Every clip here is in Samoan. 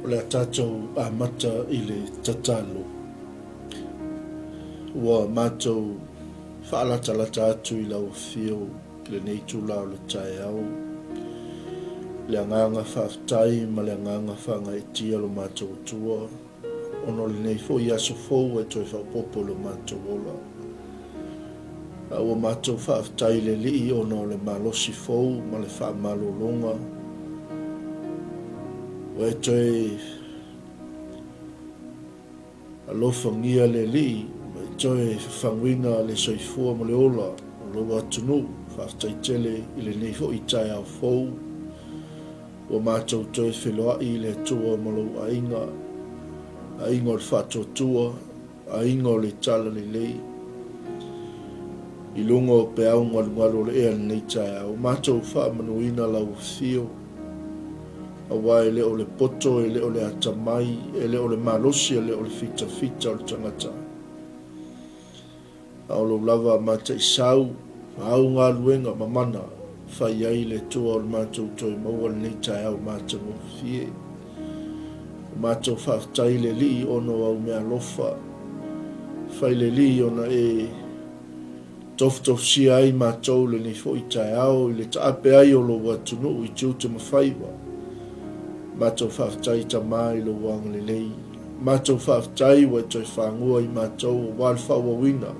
O le a tatou amata i le tatalo. Ua matou faalatalata atu i lau afio i lenei itula o le taeao, le agaga faafetai ma le agaga faagaeetia lo matou Atua, ona o lenei foi aso fou ua e toe faaopoopo i lo matou ola. A ua matou faafetai i le Alii ona o le malosi fou ma le faamalologa ua e toe alofagia le Alii ma e toe fafaguina le soifua ma le ola o lou atunuu. Faafetai tele i lenei foi taeao fou ua matou toe feloai i le Atua ma lou aiga, aiga o le faatuatua, aiga o le talalelei, i luga o peau galugalu o le ea i lenei taeao. Ua matou faamanuina lau afio, aua e le o le poto, e le o le atamai, e le o le malosi, e le o le fitafita o le tagata, A o lou lava mataisau ma au galuega mamana fai ai le Atua o le matou toe maua lenei taeao matagofie. Ua matou faafetai i le Alii ona o au meaalofa. Fai le Alii ona e tofutofusia ai matou lenei foi taeao i le taape ai o lou atunuu i tiute ma faiva. Matou faafetai Tama i lou agalelei. Matou faafetai ua e toe fagua i matou aua le faaauauina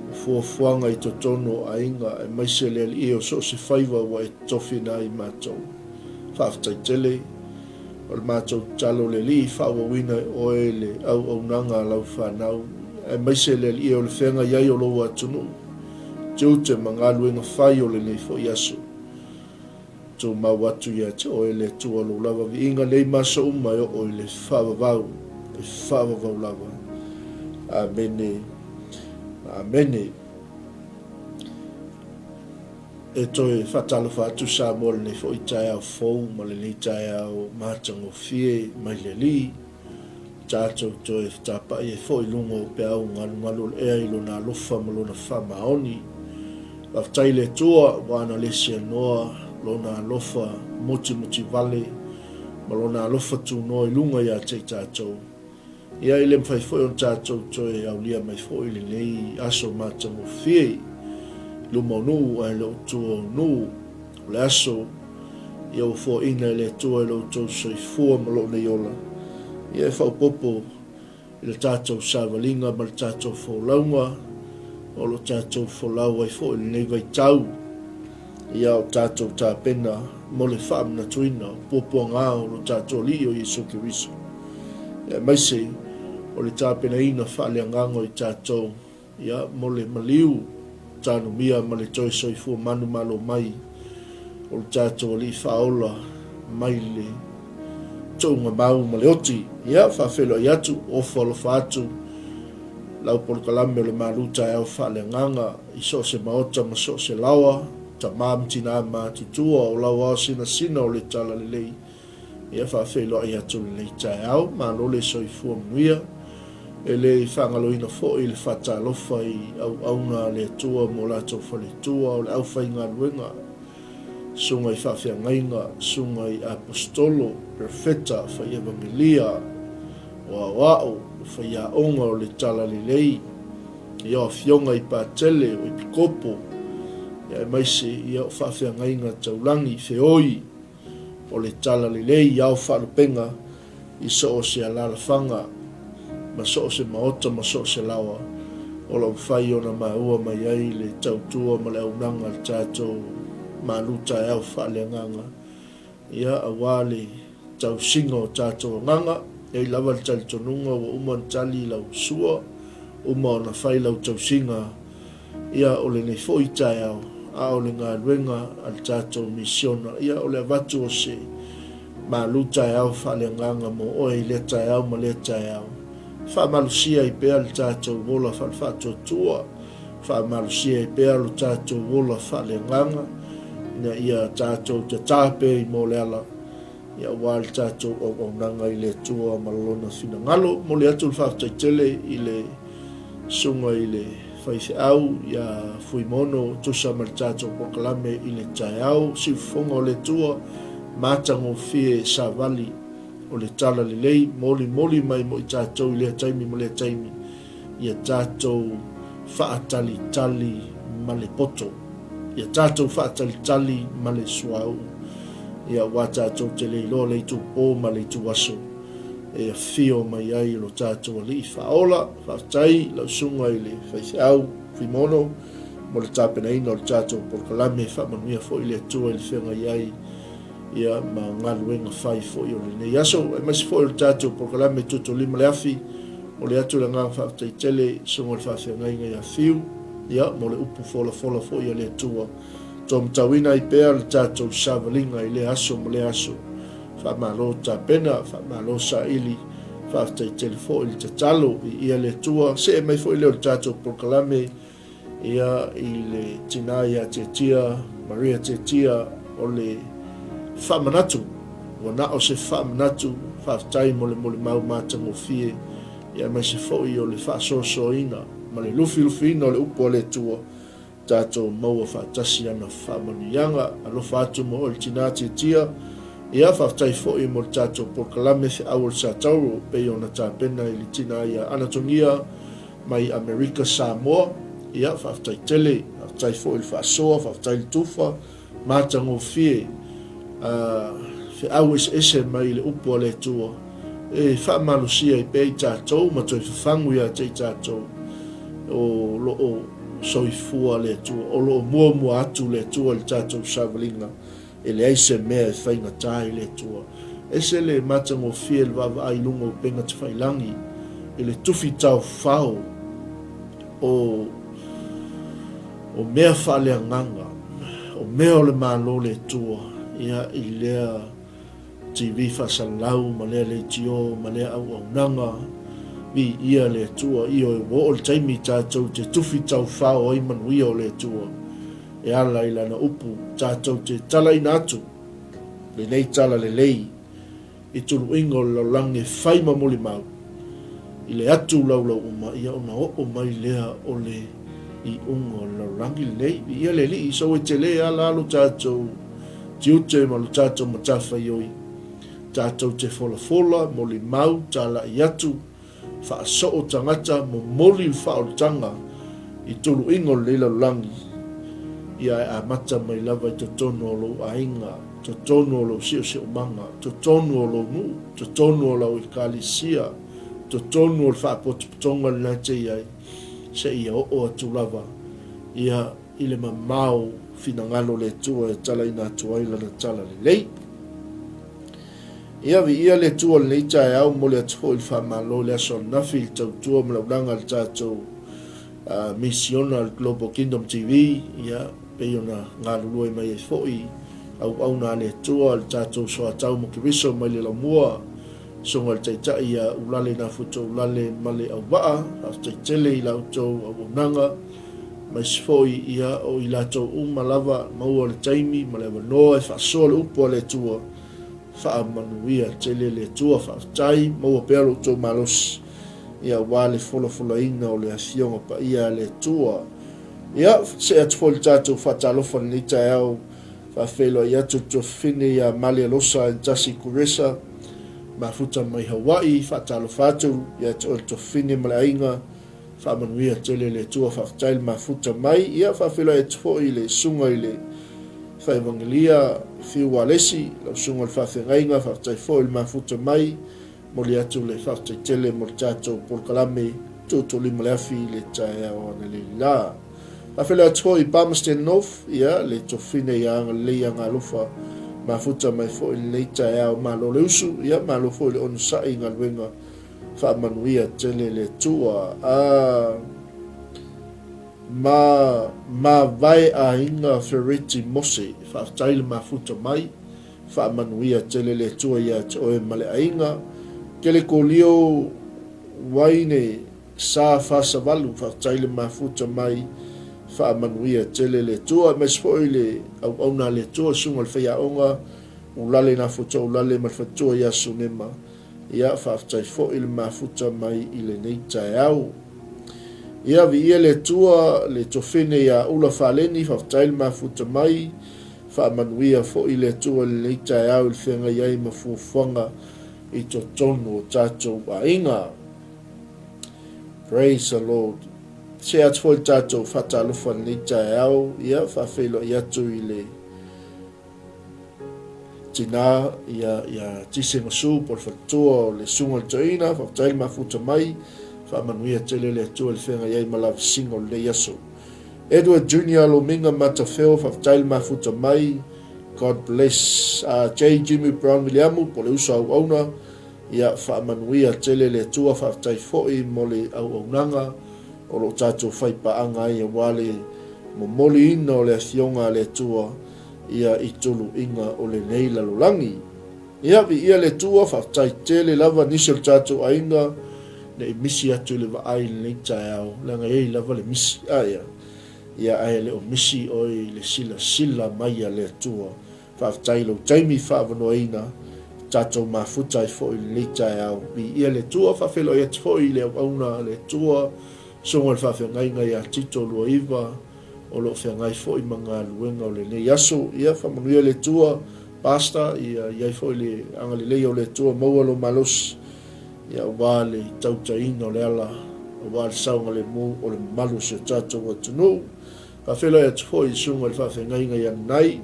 o fuafuaga i totonu o aiga aemaise le Alii o so o se faiva ua e tofina ai matou. Faafetai tele. O le matou tatalo le Alii faaauauina e oe le auaunaga a lau fanau aemaise le Alii o le feagai ai o lou atunuu, tiute ma galuega fai o lenei foi aso. Tumau atu ia te oe le Atua lou lava viiga nei ma aso uma e oo i le faavavau, e faavavau lava. Amene. Amene. E toe faatalofa atu Samoa i lenei foi taeao fou ma lenei taeao matagofie mai le Alii. Tatou toe fetapa'i ai foi i luga o peau galugalu o le ea i Lona alofa ma Lona faamaoni. Faafetai i le Atua ua ana le seanoa Lona alofa motimotivale ma Lona alofa tunoa i luga ia te i tatou. Ia e le mafai foi ona tatou toe aulia mai foi lenei aso matagofie i luma o nuu ae le o tua o nuu. O le aso ia ua foaina e le Atua i lo outou soifua ma lou nei ola, ia e faaopoopo i le tatou savaliga ma le tatou folauga o lo o tatou folau ai foi i lenei vaitau, ia o tatou tapena mo le faamanatuina o puapuaga o lo tatou Alii o Iesu Keriso, aemaise o le tapenaina faaleagaga o i tatou Ia, mo le maliu, tanumia ma le toe soifua manumalo mai o le tatou Alii Faaola mai le tuugamau ma le oti. Ia, faafeiloai atu, ofo alofa atu lau polokalame o le malu taeao faaleagaga i so o se maota ma so o se laoa, tama ma tina matutua o lau ao sinasina o le Talalelei. Ia faafeiloai atu lenei taeao, malo le soifua manuia. E le faagaloina foi le faatalofa i auauna a le Atua mo latou faletua o le aufaigaluega, susuga i faafeagaiga, susuga i aposetolo, perofeta, fai-evangelia, o aoao, o faiaoga o le Talalelei, ia o afioga i patele, o epikopo, ia aemaise ia o faafeagaiga taulagi, feoi, o le talalelei i ao faalupega i so o se alaalafaga ma so o se maota ma so o se laoa o lo o mafai ona maua mai ai le tautua ma le auaunaga a le tatou malu taeao faaleagaga, ia, aua le tausiga o tatou agaga. E i ai lava le talitonuga ua uma ona tali lau sua, uma ona fai lau tausiga Ia, o lenei foi taeao, a o le galuega a le tatou misiona, ia, o le avatu o se malu taeao faaleagaga mo oe i lea taeao ma lea taeao. Faamalosia ai pea le tatou ola faale-faatuatua, faamalosia ai pea lo tatou ola faaleagaga, ina ia tatou tata pea i moa o le ala, Ia aua le tatou auaunaga i le Atua ma Lona finagalo. Momoli atu le faafetai tele i le Susuga i le Faifeau ia Fuimono tusa ma le tatou polokalame i le taeao. Siufofoga o le Atua, matagofie savali o le Tala Lelei, molimoli mai mo i tatou i lea taimi ma lea taimi, ia tatou faatalitali ma le poto, ia tatou faatalitali ma le suauu, ia aua tatou te le iloa le itupo ma le ituaso e afio mai ai lo tatou Alii Faaola. Faafetai lau susuga i le faifeau Fuimaono mo le tapenaina o le tatou polokalame, faamanuia foi le Atua i le feagai ai ia ma galuega fai foi o lenei aso, aemaise foi o le tatou polokalame Tuutuulima le Afi. Momoli atu le agaga faafetai tele i susuga i le faafeagaiga ia Fiu, ia, mo le upu folafola foi a le Atua. Toa matauina ai pea le tatou savaliga i lea aso ma lea aso. Faamalo tapena, faamalo saili, faafetai tele foi le tatalo, viia le Atua. See mai foi lea o le tatou polokalame Ia, i le tina ia Tiatia, Maria Tiatia, o le faamanatu, ua na o se faamanatu, faafetai mo le molimau matagofie, ia aemaise foi o le faasoasoaina ma le lufilufiina o le upu a le Atua, tatou maua faatasi ana faamanuiaga. Alofa atu mo oe le tina Tiatia, ia faafetai foi mo le tatou polokalame Feau o le Satauro, pei ona tapena i le tina ia Anatogia, mai Amerika Samoa, ia faafetai tele, faafetai foi i le faasoa, faafetai i le tufa, matagofie, feau eseese mai le upu a le Atua, e faamalosia ai pea i tatou ma toe fafagu ia te i tatou o lo o soifua le Atua, o lo o muamua atu le Atua i le tatou savaliga. E leai se mea e faigata i le Atua. Ese le matagofie le vaavaai i luga o upega tafailangi i le tufi taofao o o mea faaleagaga, o mea o le Malo le Atua, ia i lea TV faasalalau ma lea leitio ma lea auaunaga, viia le Atua, ioe, ua oo le taimi tatou te tufi taofao ai manuia o le Atua. E ala i lana upu, tatou te talaina atu lenei tala lelei i tuluiga o le lalolagi e fai ma molimau i le atu laulau uma, ia ona oo mai lea o le iuga o le lalolagi lenei. Viia le Alii, so e tele ala lo tatou tiute ma lo tatou matafaioi, tatou te folafola, molimau, talai atu, Faasoo tagata momoli le faaolataga i tuluiga o lenei lalolagi, ia e amata mai lava i totonu o lou aiga, totonu o lou siosiomaga, totonu o lou nuu, totonu o lau ekalesia, totonu o le faapotopotoga lena e te i ai, seia oo atu lava ia i le mamao finagalo o le Atua e talaina atu ai Lana tala lelei. Ia, viia le Atua i lenei taeao, momoli atu foi le faamalo i le aso ananafi i le tautua ma le aulaga a le tatou misiona a le Global Kingdom TV, ia, pei ona galulue mai ai foi auauna a le Atua, le tatou soatau ma Keriso mai le laumua, Susuga i le Taitai ia Ulale Nafutoulale ma le auvaa, faafetai tele i la outou auaunaga, aemaise foi ia o i latou uma lava maua le taimi ma le avanoa e faasoa le upu a le Atua, Faamanuia tele le Atua, faafetai, maua pea lo outou malosi, ia aua le folafolaina o le Afioga Paia a le Atua. Ia, see atu foi le tatou faatalofa i lenei taeao, faafeiloai atu le tuafafine ia Malia Losa Entasi Kuresa, mafuta mai Hawaii, faatalofa atu ia te oe le tuafafine ma le aiga, Faamanuia tele le Atua faafetai le mafuta mai. Ia faafeiloai atu foi i le susuga i le Faevagelia Fiu Alesi, lau susuga i le faafeagaiga, faafetai foi le mafuta mai. Momoli atu le faafetai tele mo le tatou polokalame Tuutuulima le Afi i le taeao analeila. Faafeiloai atu foi i Palmerston North, ia le tofine ia Agalelei Agalofa, mafuta mai foi i lenei taeao. Malo le usu, ia malo foi le onosai i galuega Faamanuia tele le Atua. A Ma mavae aiga Fereti Mose, faafetai le mafuta mai, faamanuia tele le Atua ia te oe ma le aiga. Kelekolio Waine Sa Fasavalu, faafetai le mafuta mai, faamanuia tele le Atua. Aemaise foi le auauna a le Atua, le susuga i le faiaoga Ulale Nafuta Ulale ma le faletua ia Sunema. Ia, faafetai foi le mafuta mai i lenei taeao. Ia, viia le Atua, le tofene ia Ula Faleni, faafetai le mafuta mai, faamanuia foi le Atua i lenei taeao i le feagai ai ma fuafuaga i totonu o tatou aiga. Praise the Lord. Se atu foi le tatou faatalofa i lenei taeao, ia faafeiloai atu i le tina ia ia Tise Masu po o le faletua o le Susuga i le Toeaina, faafetai le mafuta mai, faamanuia tele le Atua i le feagai ai ma lavasiga o lenei aso. Edward Junior Lomiga Matafeo, faafetai le mafuta mai, God bless. J. Jimmy Brown Miliamu po o le uso auauna, Ia faamanuia tele le Atua, faafetai foi mo le auaunaga o lo o tatou faipaaga ai aua le momoliina o le Afioga a le Atua ia i tuluiga o lenei lalolagi. Ia viia le Atua, faafetai tele lava nisi o le tatou aiga ne i misi atu i le vaai i lenei taeao, leaga e i ai lava le misi. A ia, ia ae le o misi oe i le silasila mai a le Atua. Faafetai i lou taimi faaavanoaina, tatou mafuta ai foi i lenei taeao. Viia le Atua, faafeiloai atu foi i le auauna a le Atua, Susuga i le Faafeagaiga ia Tito Luaiva, o lo o feagai foi ma galuega o lenei aso. Ia faamanuia le Atua, Pastor, ia i ai foi le agalelei o le Atua, maua lou malosi, ia aua le tautaiina o le ala, aua le saogalemu o le mamalu o si o tatou atunuu. Faafeiloai atu foi i le susuga i le faafeagaiga ia Nanai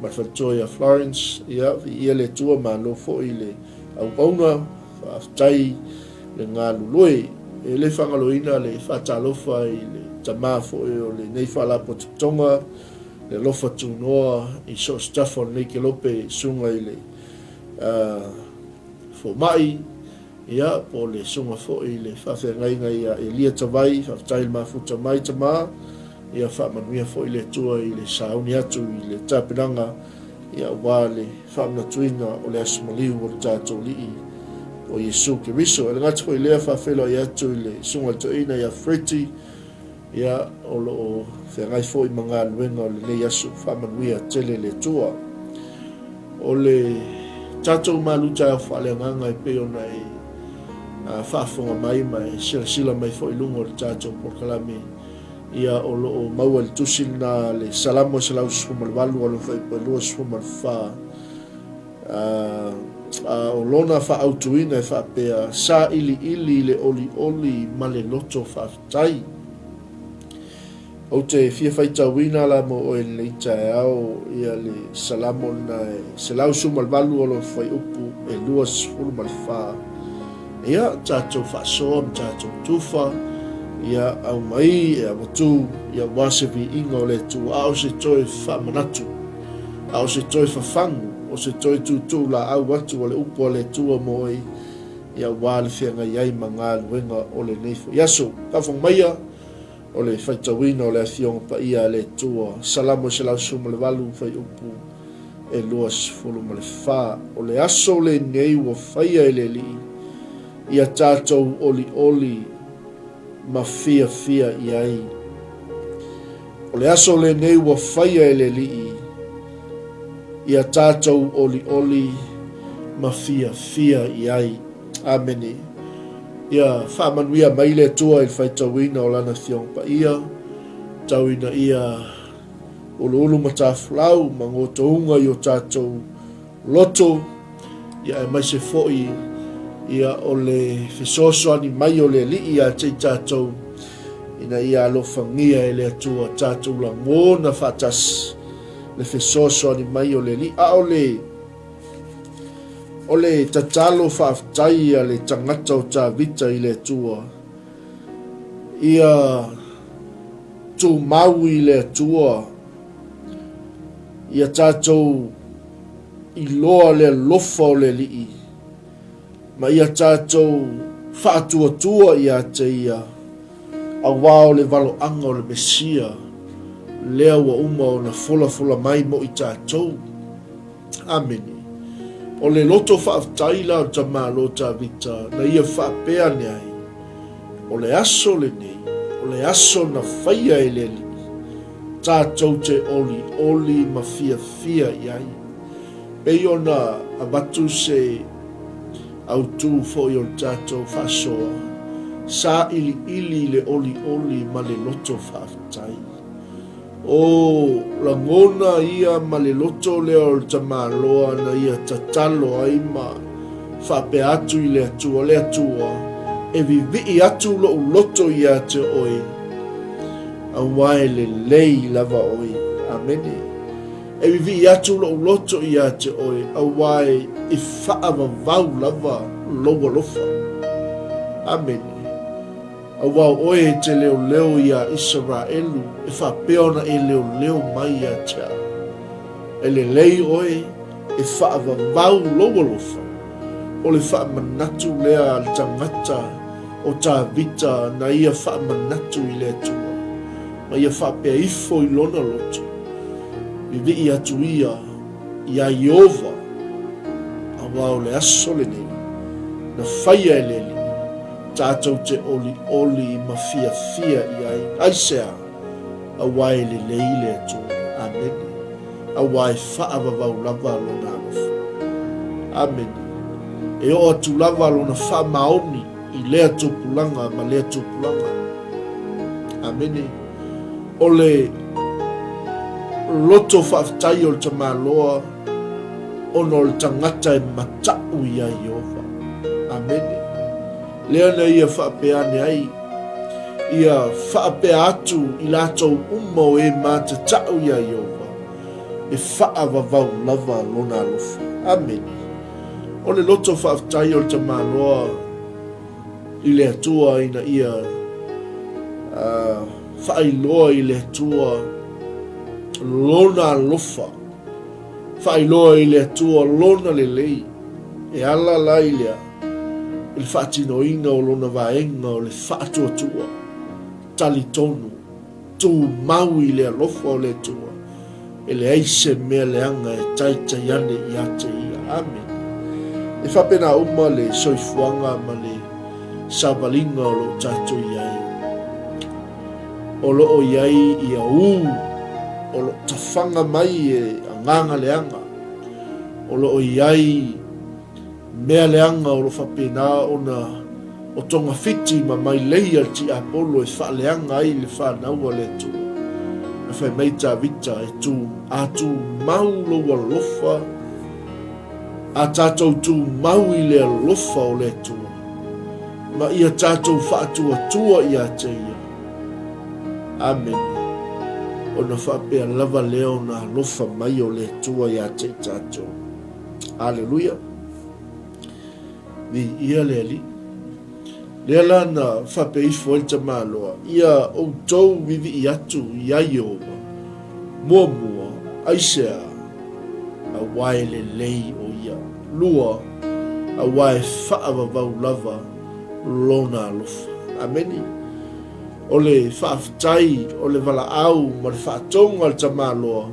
ma le faletua ia Florence, ia, viia le Atua, malo foi i le auauna, faafetai le galulue. E le faagaloina le faatalofa i le tama foi o lenei Faalapotopotoga, le alofa tunoa i so o se tafa o lenei kelope, susuga i le fomai, Ia, po o le susuga foi i le faafeagaiga ia Elia Tavai, faafetai le mafuta mai tama, ia faamanuia foi le Atua i le sauni atu i le tapenaga, ia aua le faamanatuina o le aso maliu o le tatou Alii o Iesu Keriso. E le gata foi i lea, faafeiloai atu i le susuga i le toeaina ia Freti, Ia, o lo o feagai foi ma galuega o lenei aso, faamanuia tele le Atua. O le tatou malu taeao faaleagaga e pei ona e faafofoga mai ma e silasila mai foi i luga o le tatou polokalame, ia o lo o maua i le tusi lena le Salamo 118 o lona fuaiupu e 24, a o lona faaautuina e faapea, Sailiili le olioli ma le loto faafetai. Ou te fia faitauina la mo oe i lenei taeao ia le Salamo lena e 118 o lona fuaiupu e 24. Ia, tatou faasoa ma tatou tufa, ia aumai e avatu, ia aua se viiga o le Atua, a o se toe faamanatu. A o se toe fafagu, o se toe tuutuu laau atu o le upu a le Atua mo oe, ia aua le feagai ai ma galuega o lenei foi aso. Faafofoga maia, o le faitauina o le Afioga Paia a le Atua, Salamo 118, fuaiupu e 24. O le aso lenei ua faia e le Alii, ia tatou olioli ma fiafia i ai. O le aso lenei ua faia e le Alii, ia tatou olioli ma fiafia i ai. Amene. Ia faamanuia mai le Atua i le faitauina o Lana Afioga Paia, tau ina ia uluulu matafolau ma gotouga i o tatou loto, ia aemaise foi ia o le fesoasoani mai o le Alii ia te i tatou, ina ia alofagia e le Atua tatou lagona faatasi le fesoasoani mai o le Alii. A o le o le tatalo faafetai a le tagata o Tavita i le Atua, ia tumau i le Atua, ia tatou iloa le alofa o le Alii, ma ia tatou faatuatua ia te Ia, auā o le valoaga o le Mesia, lea ua uma ona folafola mai mo i tatou. Amene. O le loto faafetai la o le tamaloa Tavita na ia faapea ane ai, O le aso lenei, o le aso na faia e le Alii, tatou te olioli ma fiafia i ai. Pei ona avatu se autū foi o le tatou faasoa, sailiili le olioli ma le loto faafetai. O lagona ia ma le loto lea o le tamaloa na ia tatalo ai ma Faapea atu i le Atua, Le Atua, e vivii atu lou loto ia te oe, aua e lelei lava oe. Amene. E vivii atu lou loto ia te oe, aua e faavavau lava lou alofa. Amene. Aua o oe e te leoleo iā Isaraelu, e faapea ona e leoleo mai ia te au. E lelei oe e faavavau lou alofa, o le faamanatu lea a le tagata o Tavita na ia faamanatu i le Atua, ma ia faapea ifo i lona loto, Vivii atu ia iā Ieova, aua o le aso lenei na faia e le Alii, tatou te olioli ma fiafia i ai. Aisea? Aua e lelei le Atua. Amene. Aua e faavavau lava Lona alofa. Amene. E oo atu lava Lona faamaoni i lea tupulaga ma lea tupulaga. Amene. O le loto faafetai o le tamaloa ona o le tagata e mataʻu iā Ieova. Amene. Lea na ia faapea ane ai, ia faapea atu i latou uma o e matataʻu iā Ieova, e faavavau lava lona alofa. Amene. O le loto faafetai o le tamaloa i le Atua ina ia faailoa i le Atua lona alofa, faailoa i le Atua lona lelei, e ala la i le a? I le faatinoina o lona vaega o le faatuatua, talitonu, tumau i le alofa o le Atua, e leai se mea leaga e taitai ane ia te ia. Amene. E faapena uma le soifuaga ma le savaliga o lo o tatou i ai. O lo o i ai ia ū o lo o tafaga mai e agaga leaga. O lo o i ai Mea leaga o lo faapena ona o togafiti ma mailei a le tiapolo e faaleaga ai le fanau a le Atua. Na fai mai Tavita e tu, A tumau lou alofa, a tatou tumau i le alofa o le Atua, ma ia tatou faatuatua ia te Ia. Amene. Ona faapea lava lea ona alofa mai o le Atua ia te i tatou. Aleluia. Viia le Alii. Lea la na faapea ifo ai le tamaloa, ia outou vivii atu iā Ieova, muamua, aisea, aua e lelei o ia. Lua, aua e faavavau lava lona alofa. Ameni. O le faafetai, o le valaau ma le faatoga a le tamaloa,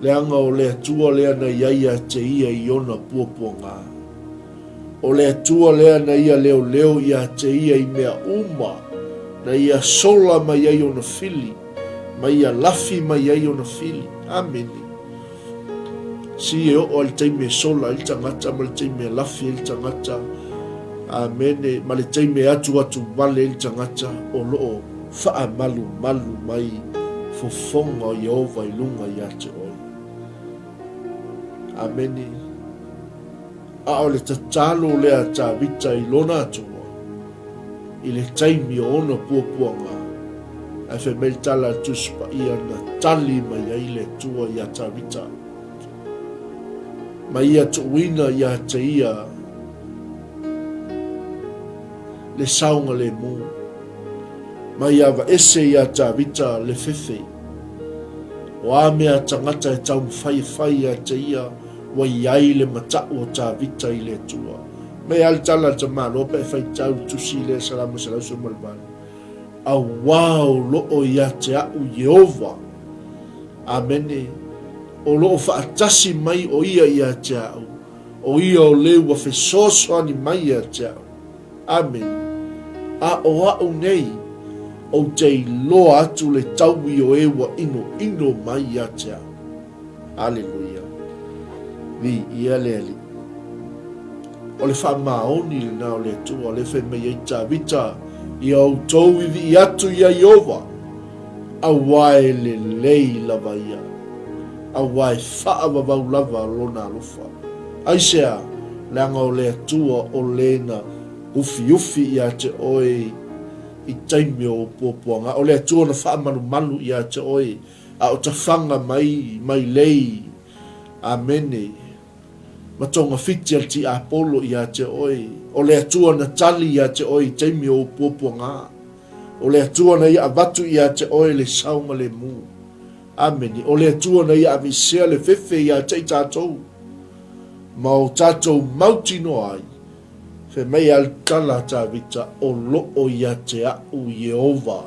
Leaga o le Atua lea na i ai ia te ia i ona puapuaga. O le Atua lea na ia leoleo ia te ia i mea uma, na ia sola mai ai ona fili, ma ia lafi mai ai ona fili. Amene. Si e oo ai le taimi e sola ai le tagata ma le taimi e lafi ai le tagata. Amene. Ma le taimi e atuatu vale ai le tagata o lo o faamalumalu mai fofoga o Ieova i luga ia te oe. Amene. A o le tatalo lea a Tavita i lona Atua i le taimi o ona puapuaga, ae fai mai le tala a le Tusi Paia na tali mai ai le Atua iā Tavita, ma ia tuuina ia te ia le saogalemu. Ma ia aveese iā Tavita le fefe. O a mea tagata e taumafai e fai ia te ia, ua i ai le mataʻu o Tavita i le Atua. Mai a le tala a le tamaloa pe e faitau le tusi lea Salamo 118. Auā o lo o ia te aʻu Ieova. Amene. O lo o faatasi mai o ia ia te aʻu. O ia o le ua fesoasoani mai ia te aʻu. Amene. A o aʻu nei, ou te iloa atu le taui o e ua ʻinoʻino mai ia te aʻu. Aleluia. Viia le Alii. O le faamaoni lena o le Atua, lea fai mai ai Tavita, Ia outou vivii atu iā Ieova, auā e lelei lava ia, auā e faavavau lava lona alofa. Aisea? Leaga o le Atua o le na ufiufi ia te oe i taimi o ou puapuaga. O le Atua na faamalumalu ia te oe a o tafaga mai mai lei. Amene. Ma togafiti a le tiapolo ia te oe. O le Atua na tali ia te oe i taimi o ou puapuaga. O le Atua na ia avatu ia te oe le saogalemu. Amene. O le Atua na ia aveesea le fefe ia te i tatou, ma o tatou mautinoa ai, fai mai a le tala a Tavita, o loo ia te a'u Ieova.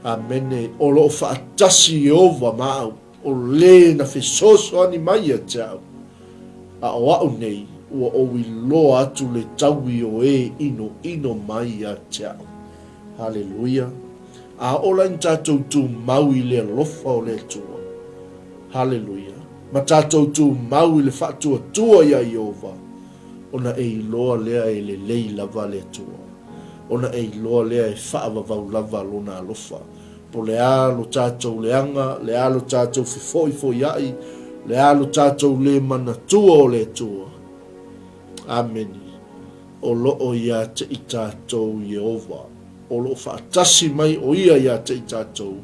Amene. O loo faatasi Ieova ma a'u, o le na fesoasoani mai ia te a'u, a o a'u nei, ua ou iloa atu le taui o e inoino mai ia te a'u. Haleluia. A oo la ina tatou tumau i le alofa o le Atua, haleluia, ma tatou tumau i le faatuatua iā Ieova, ona e iloa lea e lelei lava le Atua, ona e iloa lea e faavavau lava Lona alofa. Po o le a lo tatou leaga, le a lo tatou fefoifoiaʻi, le a lo tatou lē manatua o le Atua. Amene. O loo ia te i tatou Ieova. O lo o faatasi mai ʻo Ia iā te i tatou,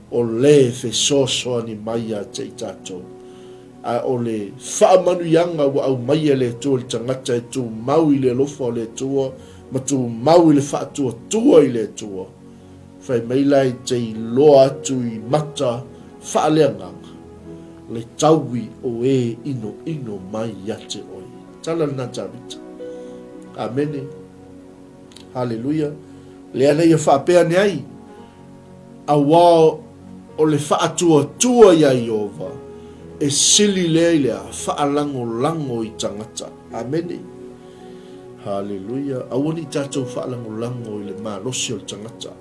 o le fesoasoani mai iā te i tatou. A o le faamanuiaga ua aumaia e le Atua i le tagata e tumau i le alofa o le Atua ma tumau i le faatuatua i le Atua, fai mai la e te iloa atu i mata faaleagaga le taui o e inoino mai ia te oe. Tala lena Tavita. Amene. Haleluia. Lea na ia faapea ane ai, auā o le faatuatua iā Ieova, e sili lea i le a faalagolago i tagata. Amene. Haleluia. Aua ne i tatou faalagolago i le malosi o le tagata.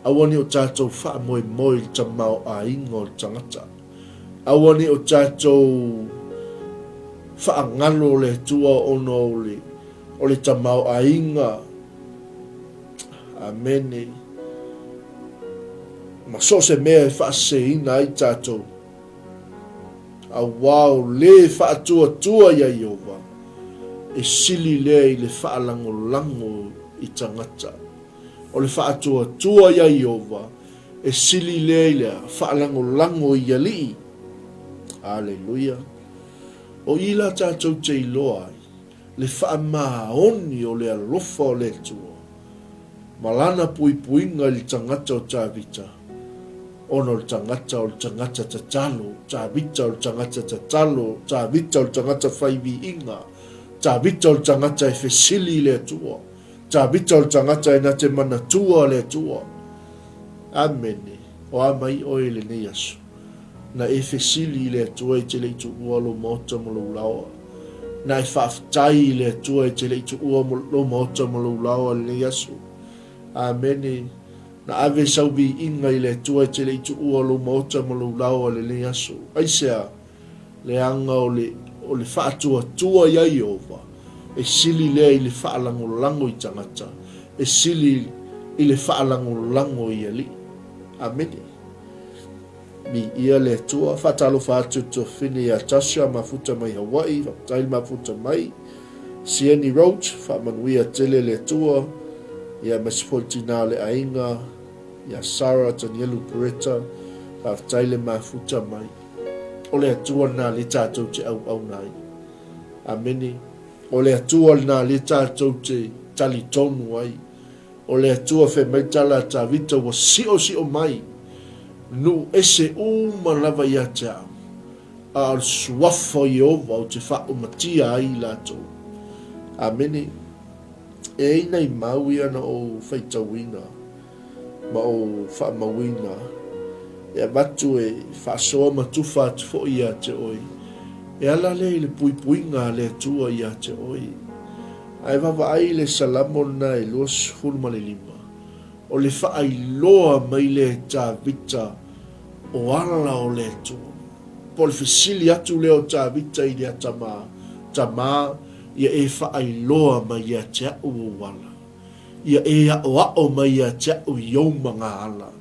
Aua ne i o tatou faamoemoe i le tamaoaiga o le tagata. Aua ne i o tatou faagalo le Atua ona o le O le tamaoaiga. Amene. Ma so o se mea e faaseseina ai tatou, auā o le faatuatua iā Ieova, e sili lea i le faalagolago i tagata. O le faatuatua iā Ieova, e sili lea i le faalagolago i alii. Aleluia. O i la tatou te iloa ai, le faamaoni o le alofa o le Atua ma Lana puipuiga i le tagata o Tavita, ona o le tagata o le tagata tatalo, Tavita o le tagata tatalo, Tavita o le tagata fai viiga, Tavita o le tagata e fesili i le Atua, Tavita o le tagata e na te manatua le Atua. Amene. O a mai oe i lenei aso? Na e fesili i le Atua e te le i tuua lou maota ma lou laoa. Na e faafetai i le Atua e te le i tuua lou maota ma lou laoa i lenei aso. Amene. Na ave sau viiga i le Atua e te le i tuua lou maota ma lou laoa i lenei aso. Aisea? Leaga o le, o le faatuatua iā Ieova, e sili lea i le faalagolago i tagata, e sili i le faalagolago i alii. Amene. Viia le Atua. Faatalofa atu i le tuafafine ia Tasha, mafuta mai Hawaii, faafetai le mafuta mai. Sieni Roach, faamanuia tele le Atua, ia aemaise foi le tina o le aiga ia Sarah Tanielu Peretta, faafetai le mafuta mai. O le Atua lena lea tatou te auauna ai. Amene. O le Atua lena lea tatou te talitonu ai. O le Atua fai mai tala a Tavita ua siosio mai, nuu ese uma lava ia te au, a o le suafa o Ieova ou te faaumatia ai i latou. Amene. E ai nai mau ia na ou faitauina ma ou faamauina e avatu e faasoa ma tufa atu foi ia te oe, e ala lea i le puipuiga a le Atua ia te oe. Ae vaavaai i le Salamo lena e 25, o le faailoa mai lea e Tavita o ala o le Atua. Po o le fesili atu lea o Tavita i le Atamā, Tamā, ia e faailoa mai ia te a'u ou ala. Ia e aʻoaʻo mai ia te a'u i ou magaala.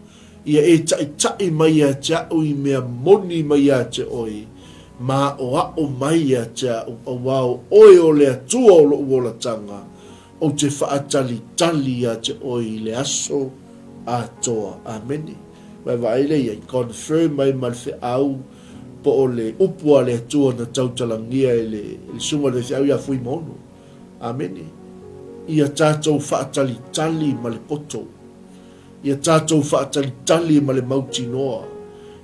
Ia e taʻitaʻi mai ia te a'u i mea moni mai ia te oe. Maaoao mai ia te a'u, auā o oe o le Atua o loʻu olataga, ou te faatalitali ia te oe i le aso atoa. Amene. Vaevae lea i ai, confirm ai ma le feau po o le upu a le Atua na tautalagia e le susuga i le faifeau ia Fuimaono. Amene. Ia tatou faatalitali ma le poto. Ia tatou faatalitali ma le mautinoa.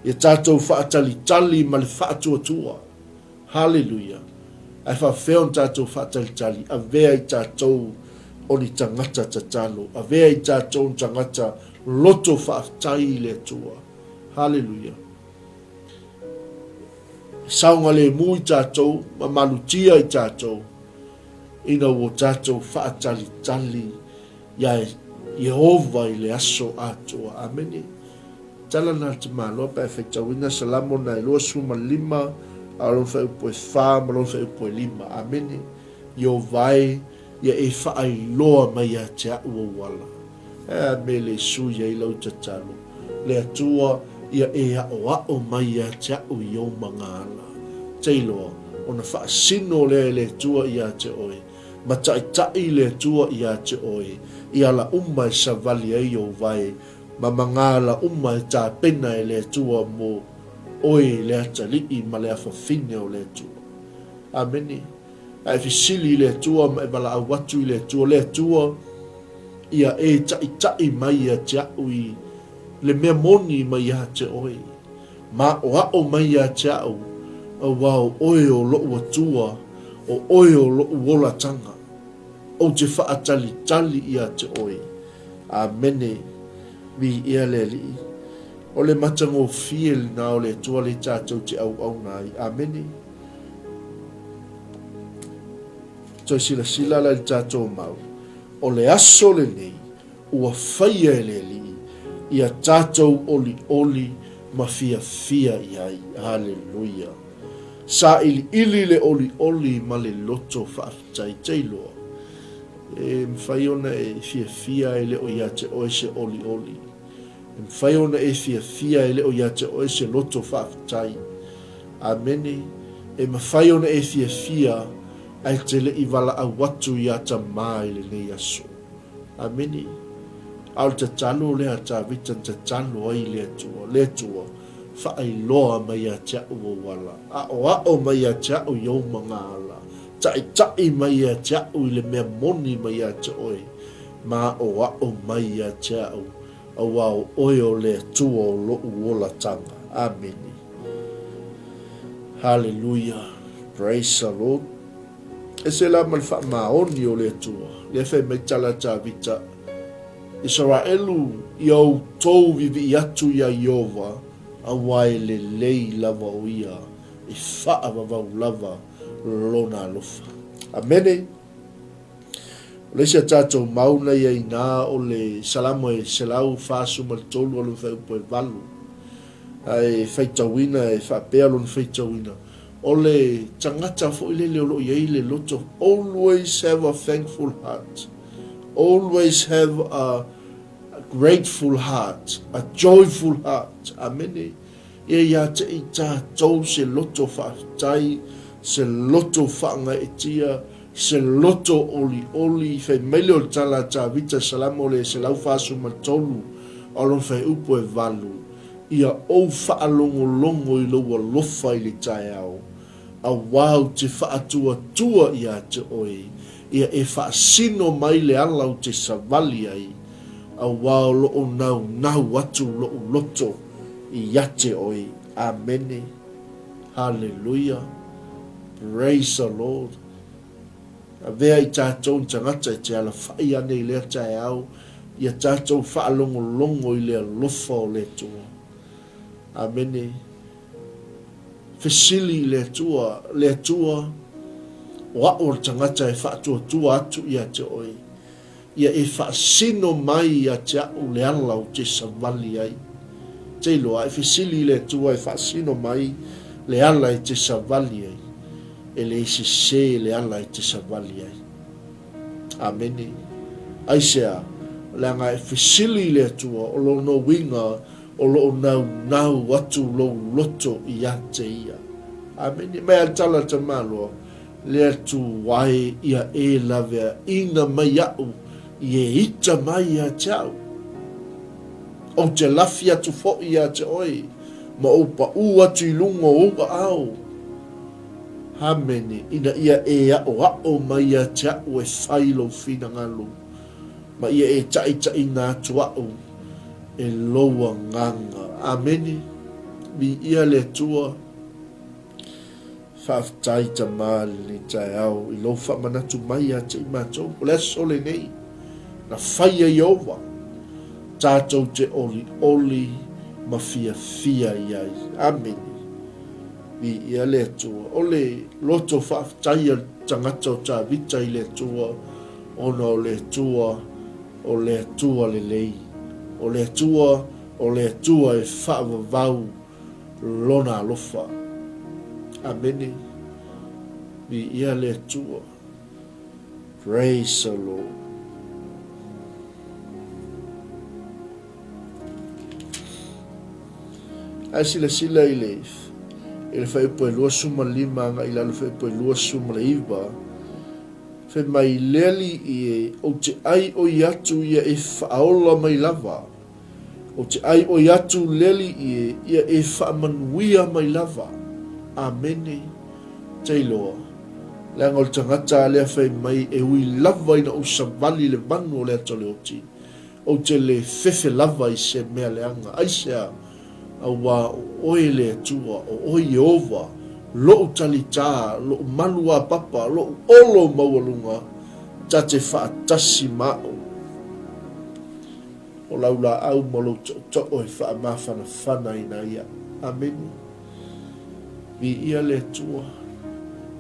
Ia tatou faatalitali ma le faatuatua. Haleluia! Ae faafefea ona tatou faatalitali? Avea i tatou o ni tagata tatalo. Avea i tatou o ni tagata loto faafetai i le Atua. Haleluia! E saogalemu i tatou ma malutia i tatou ina ua tatou faatalitali iā Ieova i le aso atoa. Amene. Tala na te Malo pe a faitauina Salamo na e 25 a o lona fuaiupu e 4 ma lona fuaiupu e 5. Amene. Ieova e, ia e faailoa mai ia te a'u ou ala. E a mea le sui ai lau tatalo. Le Atua, ia e aʻoaʻo mai ia te a'u i ou magaala. Te iloa, ona faasino lea e le Atua ia te oe. Mataʻitaʻi le Atua iā te oe, i ala uma e savali ai ou wae, ma magaala uma e tapena e le Atua mo oe i le atalii ma le afafine o le Atua. Amene. A e fesili i le Atua ma e valaau atu i le Atua, Le Atua, ia e taʻitaʻi mai ia te aʻu i le mea moni mai iā te oe. Maʻoaʻo mai ia te aʻu, auā o ʻoe o loʻu Atua, o ʻoe o loʻu olataga. Ou te faatalitali ia te ʻoe. Amene. Viia le Alii. O le matagofie lena o le Atua le tatou te auauna ai. Amene. Toe silasila la i le tatou mau. O le aso lenei, ua faia e le Alii ia tatou olioli ma fiafia i ai. Haleluia! Sailiili le olioli ma le loto faafetai. Te iloa, e mafai ona e fiafia e le o ia te oe se olioli. E mafai ona e fiafia e le o ia te oe se loto faafetai. Amene. E mafai ona e fiafia ae te le i valaau atu iā Tamā i lenei aso. Amene. A o le tatalo lea a Tavita na tatalo ai i le Atua, Le Atua, faailoa mai ia te a'u ou ala, aʻoaʻo mai ia te a'u i ou magaala, taʻitaʻi mai ia te a'u i le mea moni mai ia te oe, ma aʻoaʻo mai ia te a'u, auā o oe o le Atua o loʻu olataga. Amene. Haleluia. Praise the Lord. Ese la ma le faamaoni o le Atua, lea fai mai tala a Tavita, Isaraelu, ia outou vivii atu iā Ieova, auā e lelei lava o ia, e faavavau lava lona alofa. Amene. O le isi a tatou mau na ia inā o le Salamo e 143 a lona fuaiupu e 8. Ae faitauina e faapea lona faitauina, O le tagata foi lele o lo o i ai le loto, always have a thankful heart, always have a grateful heart, a joyful heart. Amene. Ia ia te i tātou se loto faafetai, se loto faagaeetia, se loto olioli, fai mai lea o le tala a Tavita Salamo le 143, o lona fuaiupu e 8. Ia ou faalogologo i lou alofa i le taeao, auā ou te faatuatua iā te oe, ia e faasino mai le ala ou te savali ai, auā o loo naunau atu loʻu loto ia te oe. Amene. Haleluia. Praise the Lord. Avea i tatou ni tagata e te alafai ane i lea taeao, ia tatou faalogologo i le alofa o le Atua. Amene. Fesili i le Atua, Le Atua, o a'u o le tagata e faatuatua atu ia te oe. Ia e faasino mai ia te a'u le ala ou te savali ai. Te iloa, e fesili i le Atua e faasino mai le ala e te savali ai, e leai sesē le ala e te savali ai. Amene. Aisea? Leaga e fesili i le Atua, o lona uiga o lo o naunau atu lou loto ia te Ia. Amene. Mai a le tala a le tamaloa, Le Atua e, ia e laveaina mai aʻu i e ita mai ia te aʻu. Ou te lafi atu foʻi ia te oe, ma ou paʻū atu i luga o ou aao. Amene, ina ia e aʻoaʻo mai ia te aʻu e fai lou finagalo, ma ia e taʻitaʻina atu aʻu e lou agaga. Amene. Viia le Atua. Faafetai Tama lenei taeao i lou faamanatu mai ia te i matou. O le aso lenei na fai e Ieova, tatou te olioli ma fiafia i ai. Amene. Viia le Atua. O le loto faafetai a le tagata o Tavita i le Atua, ona o le Atua, o le Atua lelei. O le Atua, o le Atua e faavavau Lona alofa. Amene. Viia le Atua. Praise the Lord. Ae silasila i le i le fuaiupu e 25 agai i lalo fuaiupu e 29, fai mai le Alii e, ou te ʻai ʻoi atu ia e faaola mai lava. Ou te ʻai ʻoi atu le Alii e, ia e faamanuia mai lava. Amene. Tailoa. Leaga o le tagata a lea fai mai e ui lava ina ou savali i le manu o le ata o le oti. Ou te le fefe lava i se mea leaga. Aisea? Auā o oe le Atua, o oe Ieova, loʻu talitā, loʻu maluapapa, loʻu olo maualuga, ta te faatasi ma aʻu. O lau lāʻau ma lou toʻotoʻo e faamafanafana ina ia. Amene. Viia le Atua.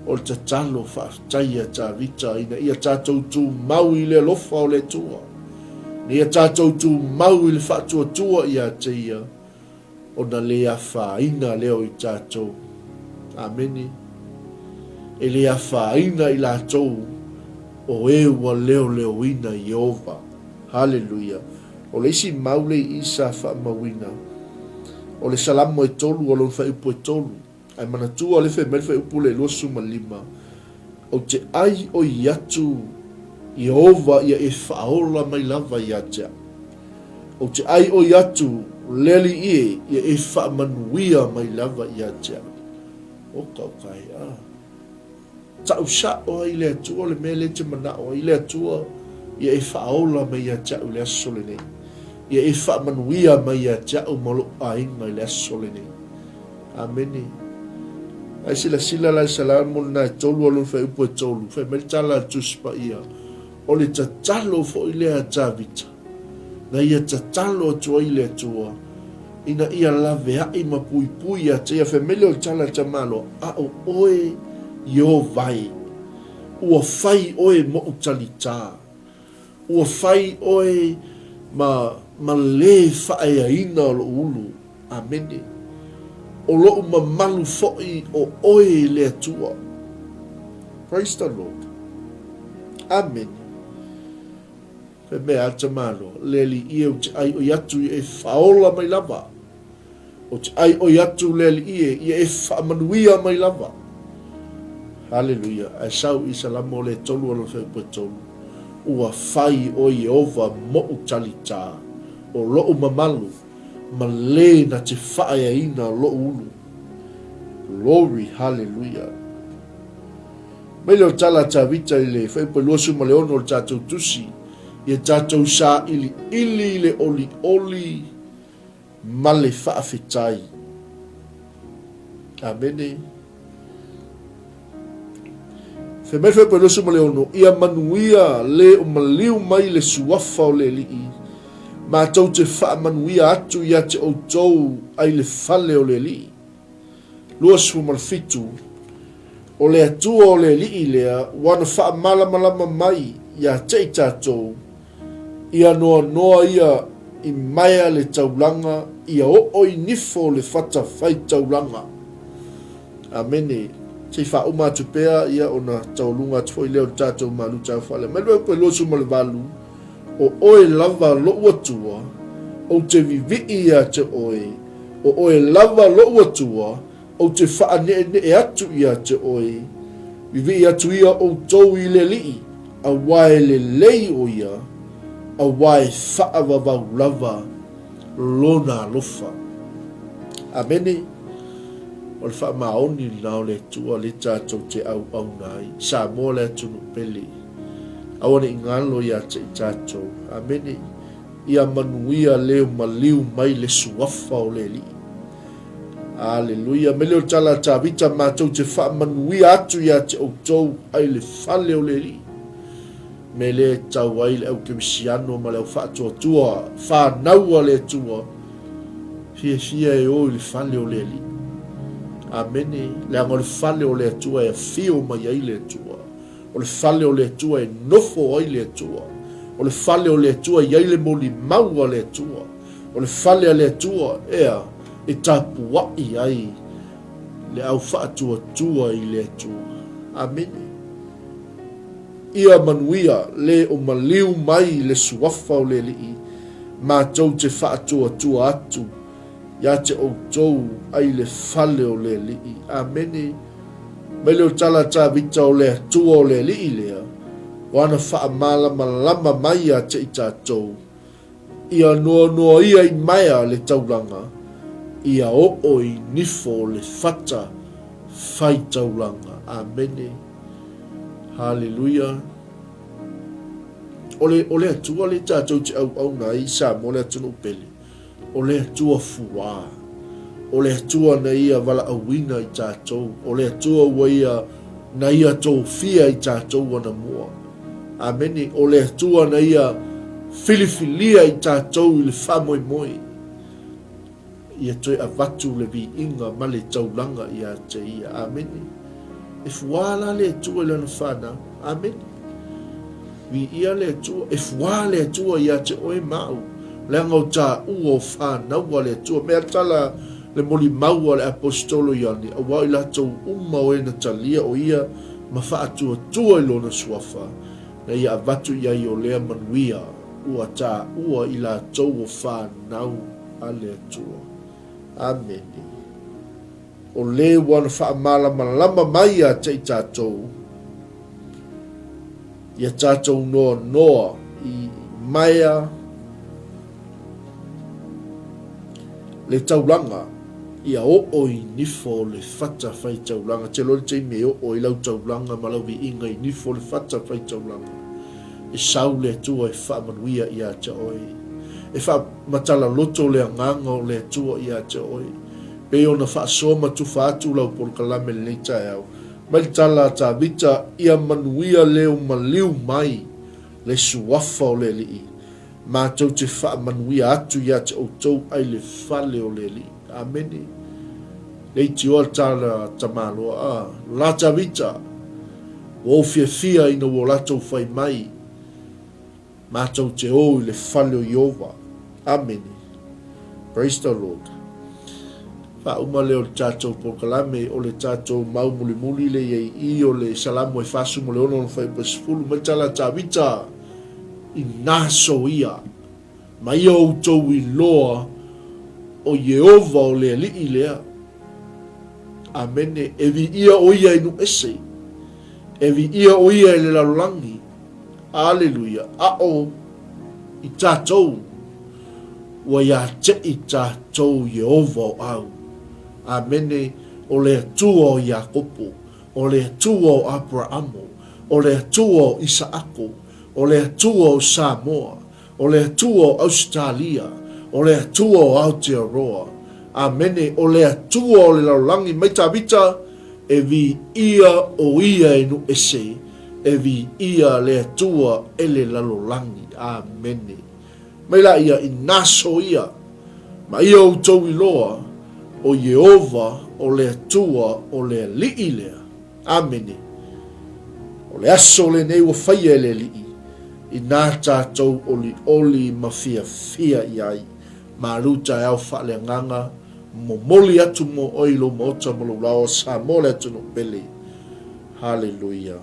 O le tatalo faafetai ia Tavita ina ia tatou tumau i le alofa o le Atua. Ina ia tatou tumau i le faatuatua ia te ia, ona le afaina lea o i tatou. Amene. E le afaina i latou o e ua leoleoina Ieova. Haleluia. O le isi mau le i sa faamauina, o le Salamo e tolu o lona fuaiupu e tolu. Ae manatua le fai mai le fuaiupu le 25, Ou te ʻai ʻoi atu Ieova ia e faaola mai lava ia te au. Ou te ʻai ʻoi atu le Alii e ia e faamanuia mai lava ia te au. O kaukae a. Taʻu saʻo ai le Atua le mea lea e te manaʻo ai le Atua ia e faaola mai ia te aʻu i le aso lenei. Ia e faamanuia mai ia te aʻu ma loʻu aiga i le aso lenei. Amene. Ae silasila la i Salamo lena e tolu a lona fuaiupu e tolu, fai mai le tala a le Tusi Paia, o le tatalo foi lea a Tavita, na ia tatalo atu ai i le Atua, ina ia laveai ma puipui ia te ia. Fai mai lea o le tala a Tamaloa, A o oe Ieova e, ua fai oe moʻu talitā. Ua fai oe ma ma lē faaeaina o loʻu ulu. Amene. O loʻu mamalu foʻi o oe e le Atua. Praise the Lord. Amene. Fai mea a Tamaloa, le Alii e ou te ʻai ʻoi atu ia e faaola mai lava. Ou te ʻai ʻoi atu le Alii e, ia e faamanuia mai lava. Haleluia. Ae sau i Salamo le tolu o lona fuaiupu e tolu, Ua fai ʻoe Ieova moʻu talitā, o loʻu mamalu, ma lē na te faaeaina loʻu ulu. Glory, haleluia. Mai lea o tala a Tavita i le fuaiupu e 26 o le tatou tusi, ia tatou sailiili i le olioli ma le faafetai. Amene. Fai mai le fuaiupu e 26, Ia manuia le o maliu mai le suafa o le Alii, matou te faamanuia atu ia te outou ai le fale o le Alii. 27, O le Atua o le Alii lea ua na faamalamalama mai ia te i tatou, Ia noanoa ia i maea le taulaga, ia oo i nifo le fata fai taulaga. Amene. Se i faauma atu pea, ia ona taualuga atu foi lea o le tatou malu taufale. Mai le upu e 28, O oe lava loʻu Atua, ou te vivii ia te oe, o oe lava loʻu Atua, Ou te faaneʻeneʻe atu ia te oe, Vivii atu ia outou i le Alii, auā e lelei o ia, auā e faavavau lava Lona alofa. Amene. O le faamaoni lena o le Atua lea tatou te auauna ai. Samoa le atunuu pele. Aua ne i galo ia te i tatou. Amene. Ia manuia leo maliu mai le Suafa o le Alii. Aleluia. Mele o le tala a Tavita, matou te faamanuia atu ia te outou ai le fale o le Alii. Mea lea e tau ai le au kerisiano ma le au faatuatua fanau a le Atua, fiafia e o i le fale o le Alii. Amene. Leaga o le fale o le Atua e afio mai ai le Atua. O le fale o le Atua e nofo ai le Atua. O le fale o le Atua e i ai le molimau a le Atua. O le fale a le Atua, ea, e tapuai ai le au faatuatua i le Atua. Amene. Ia manuia le o maliu mai le suafa o le Alii, matou te faatuatua atu ia te outou ai le fale o le Alii. Amene. Mai le o tala a Tavita o le Atua o le Alii lea, o ana faamalamalama mai ia te i tatou, ia noanoa ia i maea le taulaga, ia oo i nifo o le fata fai taulaga. Amene. Haleluia. O le, o le Atua le tatou te auauna ai i Samoa le atunuu pele. O le Atua fuā. O le Atua na Ia valaauina i tatou. O le Atua ua Ia, na Ia tofia i tatou anamua. Amene. O le Atua na Ia filifilia i tatou i le faamoemoe. Ia toe avatu le viiga ma le taulaga ia te Ia. Amene. E fuā la le Atua i Lana fanau. Amene. Viia le Atua, e fuā le Atua ia te oe ma au, leaga o tāua o fanau a le Atua. Mea tala le molimau a le Aposetolo Ioane, auā o i latou uma o e na talia o ia ma faatuatua i lona suafa, na ia avatu i ai o lea manuia ua tāua i latou o fanau a le Atua. Amene. O le ua na faamalamalama mai ia te i tatou, ia tatou noanoa i maea le taulaga, ia oo i nifo o le fata fai taulaga. Te loa le taimi e oo ai lau taulaga ma lau viiga i nifo o le fata fai taulaga, e sau le Atua e faamanuia ia te oe. E faamatala loto le agaga o le Atua ia te oe. Pei ona faasoa ma tufa atu lau polokalame lenei taeao, mai le tala a Tavita, Ia manuia leo maliu mai le suafa o le Alii, matou te faamanuia atu ia te outou ai le fale o le Alii. Amene. Leitioa le tala a Tamaloa, a la Tavita, ua ou fiafia ina ua latou fai mai, Matou te o i le fale o Ieova. Amene. Praise the Lord. Faauma lea o le tatou polokalame, o le tatou mau mulimuli lea i ai i i o le Salamo e 46 ona fuaiupu e 10, mai tala a Tavita, I na aso ia, ma ia outou iloa o Ieova o le Alii lea. Amene. E viia o ia i nuu ese. E viia o ia i le lalolagi. Aleluia! Aʻo i tatou, ua iā teʻi tatou Ieova o ʻAu. Amene, o le Atua o Iakopo, o le Atua o Aperahamo, o le Atua o Isaako, o le Atua o Samoa, o le Atua o Ausetalia, o le Atua o Aotearoa. Amene, o le Atua o le lalolagi mai Tavita, e viia o ia e nuu ese, e viia le Atua e le lalolagi. Amene. Mai la ia i naso ia, ma ia outou iloa, o Ieova o le Atua o le Alii lea. Amene. O le aso lenei ua faia e le Alii, inā tatou olioli ma fiafia i ai. Malu taeao faaleagaga, momoli atu mo oe i lou maota ma lou laoa, Samoa le atunuu pele. Haleluia.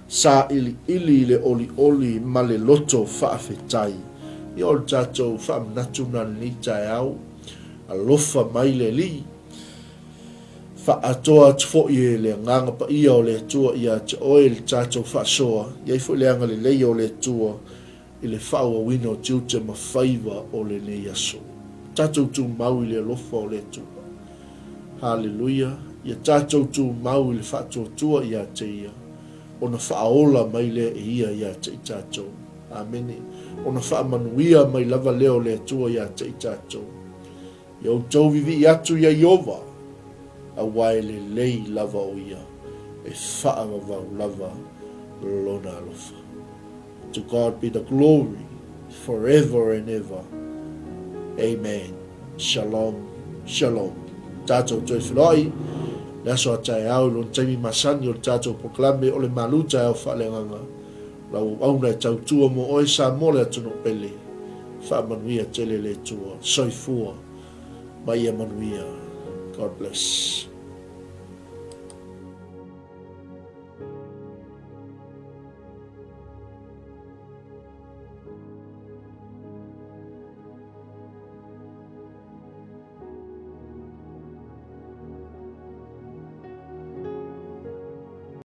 Sailiili i le olioli ma le loto faafetai. Ia o le tatou faamanatu na lenei taeao. Alofa mai le Alii. Faaatoa atu foi e le Agaga Paia o le Atua ia te oe le tatou faasoa, i ai foi le agalelei o le Atua i le faaauauina o tiute ma faiva o lenei aso. Tatou tumau i le alofa o le Atua. Haleluia! Ia tatou tumau i le faatuatua ia te Ia, ona faaola mai lea e Ia ia te i tatou. Amene. Ona faamanuia mai lava lea o le Atua ia te i tatou. Ia outou vivii atu ia Ieova, aua e lelei lava o Ia, e faavavau lava Lona alofa. To God be the glory forever and ever. Amen. Shalom, shalom. Tatou toe feiloai le aso a taeao i lona taimi masani o le tatou polokalame o le Malu Taeao Faaleagaga. Lau auauna e tautua mo oe Samoa le atunuu pele. Faamanuia tele le Atua. Soifua ma ia manuia. God bless.